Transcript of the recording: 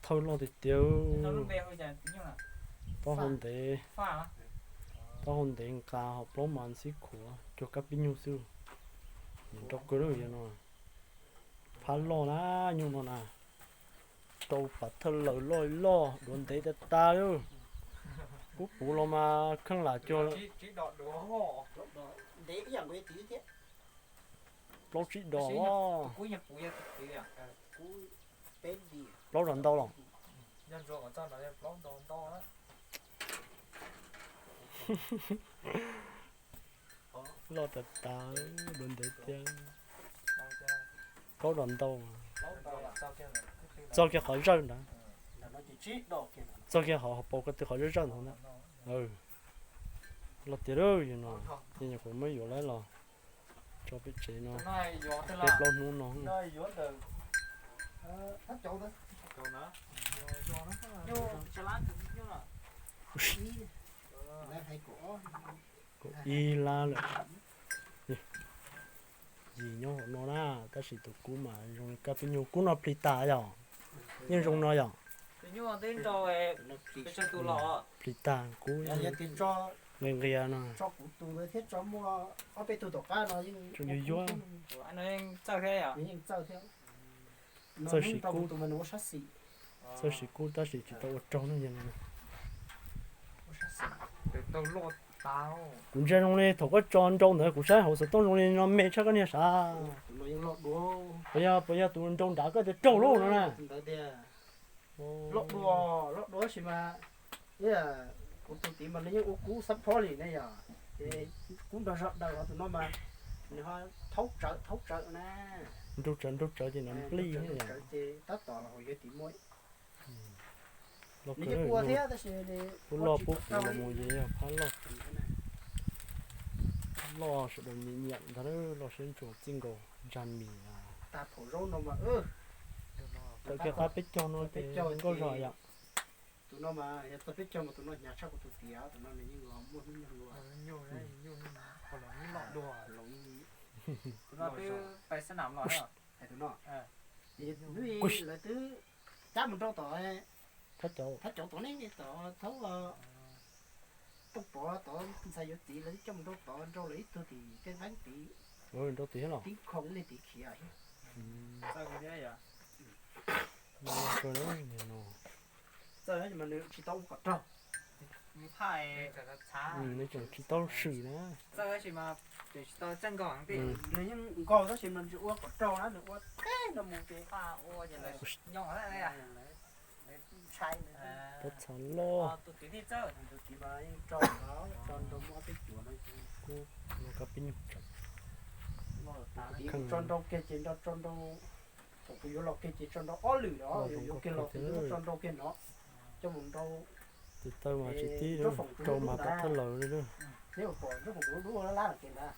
Thawj loj tiag tiag. Taub hau ntev, taub hau ntev nqa hos plaub mas ntxhib khuav cuag kab pib nyuj xwb. Nrau kawg li no. Phab loj na, nyuj no na. Rau pas thawj lawm loj loj, duav ntev tas tas li. Kuv puv los mas kheej lam cuag plaub tsib dos os. Plaub zos ntau los. Loj tas tas, duav ntev thiab. Plaub zos ntau. Txog kiag qhov zawj ntawd. Txog kiag qhov, qhov paus ko tw qhov zawj zawj ntawd na. Loj tiag li no. Ces nyuam qhuav muab yuav lawm los tso pem tsev no peb plaub hnub no. Kaum ib lab lawm. Yim nyob hauv no na, tab sis tus kub mas zoo li kab pib nyuj, kub no plig tas yom? Yeej zoo no yom? Plig tas kub nqia nqia no. Tseem yuav yuav. Txawj siv kub, txawj siv kub tab sis tsis tau ua raug ne. Kuv ntsia zoo li thaum koj tso nrau ntawd kuv saib hauv xov tooj zoo li no me tshaj koj niag sav. Puas yog, puas yog tus nrau nrad koj tias raug lub no na? Loj dua, loj dua tab sis mas kuv tus tid mas nws yeej ua kub xab phob li ne yom. Ces kub nrog zog daws los tus no mas nws ho thaub tsawv thaub tsawv na. Nrau tsawv nrau tsawv ces nws nplij. Ces tab tom los hauv yuav tim muaj. Nws yeej ua thiab tab sis pub loj pub puv los mus ces yog phab loj. Loj sawv daws nyiam nyiam ntag, loj siab ntsuas txij nkaus ntsag mis. Tag phaum zaub no mas tawm kiag qab peb caug no ces nkauj zog yom. Tus no mas yog txog peb caug mas tus no hnyav tshaj kuv tus tiav, tus no nws yeej muaj hnub nyoog dua. Hais tus no, hnub i lawv twb cab mus nrau tom thab cauv tom ne, tom thaub Tooj Pov tod ntxhais yuav txiv lawv twb coj mus nrau tod, nrau lawv ib tug tim Keej Qeeb tid, tib khoom ib leeg tid khiav. Txawj mas nws tsis tau ua kom raug. Nws tseem tsis tau swm na. Nws yeej nkaug tab sis mas nws ua kom raug na, nws ua teb no mus ces ntshai. Pob txha loj. Kub no kab pib nyuj tsawv. Tso nrau kiag ces nrau, tso nrau, thaum kuv yuav los kiag ces tso nrau ob lwm os, yuav kiag los kuv tso nrau kiag no, coj mus nrau. Tus taw mas tsis tib rau mas pom thawj laws li. Neb pom nraub foom dub dub lab lab los kiag ntag.